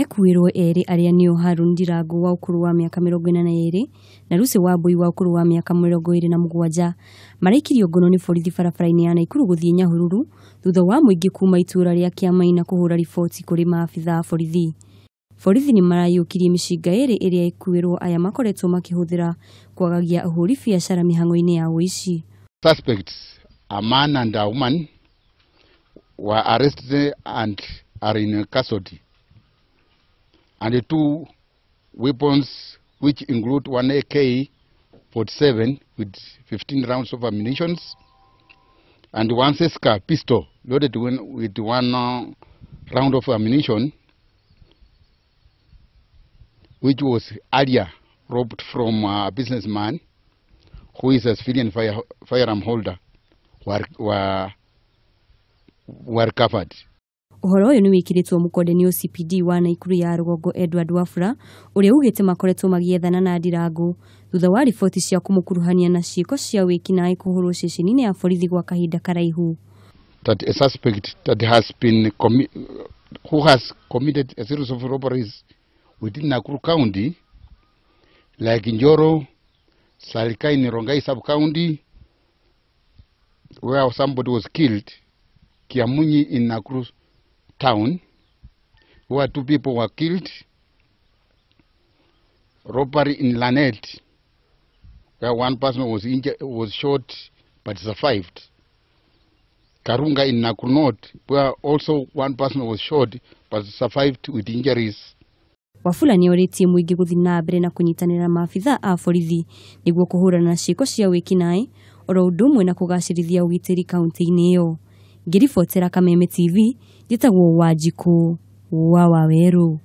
Ekuĩrwo erĩ arĩa nĩo Harun Ndirangu wa ũkũrũ wa mĩaka 42 na Lucy Wambui wa ũkũrũ wa mĩaka 27 maraikirio ngono nĩ borithi barabara-inĩ ya Naikuru gũthiĩ Nyahururu thutha wa mũingĩ kuma itũũra rĩa Kĩamaina kũhũra riboti kũrĩ maabitha a borithi. Borithi nĩ marayũkirie mĩcinga ĩrĩ ĩrĩa ekuĩrwo aya makoretwo makĩhũthĩra kwagagia ahũri biacara mĩhang'o-inĩ ya ũici. Suspects, a man and a woman, were arrested and are in custody. And the two weapons, which include one AK-47 with 15 rounds of ammunition and one Seska pistol loaded with one round of ammunition, which was earlier robbed from a businessman who is a civilian firearm holder, were recovered. Ũhoro ũyũ nĩ wĩkĩrĩtwo mũkonde nĩ OCPD wa Naikuru ya rũgongo Edward Wafula ũrĩa ugĩte makoretwo magĩethana na Ndirangu thutha wa riboti cia kũmũkuruhania na ciĩko cia wĩkinaĩ kũhũrwo ceceni-inĩ ya borithi gwa kahinda karaihu. That a suspect that has been who has committed a series of robberies within Nakuru County, like Njoro, Salika in Rongai sub-county, where somebody was killed, Kiamunyi in Nakuru town, where two people were killed, robbery in Lanet, where one person was injured, was shot but survived, Karunga in Nakuru North, where also one person was shot but survived with injuries. Wafula nĩ orĩtie mũingĩ gũthiĩ na mbere na kũnyitanĩra maabitha a borithi nĩguo kũhũrana na ciĩko cia wĩkinaĩ oro ũndũ ũmwe na kũgacĩrithia ũgitĩri kaunti-inĩ ĩyo. Ngĩribotera Kameme TV, njĩtagwo Wanjikũ wa Wawerũ.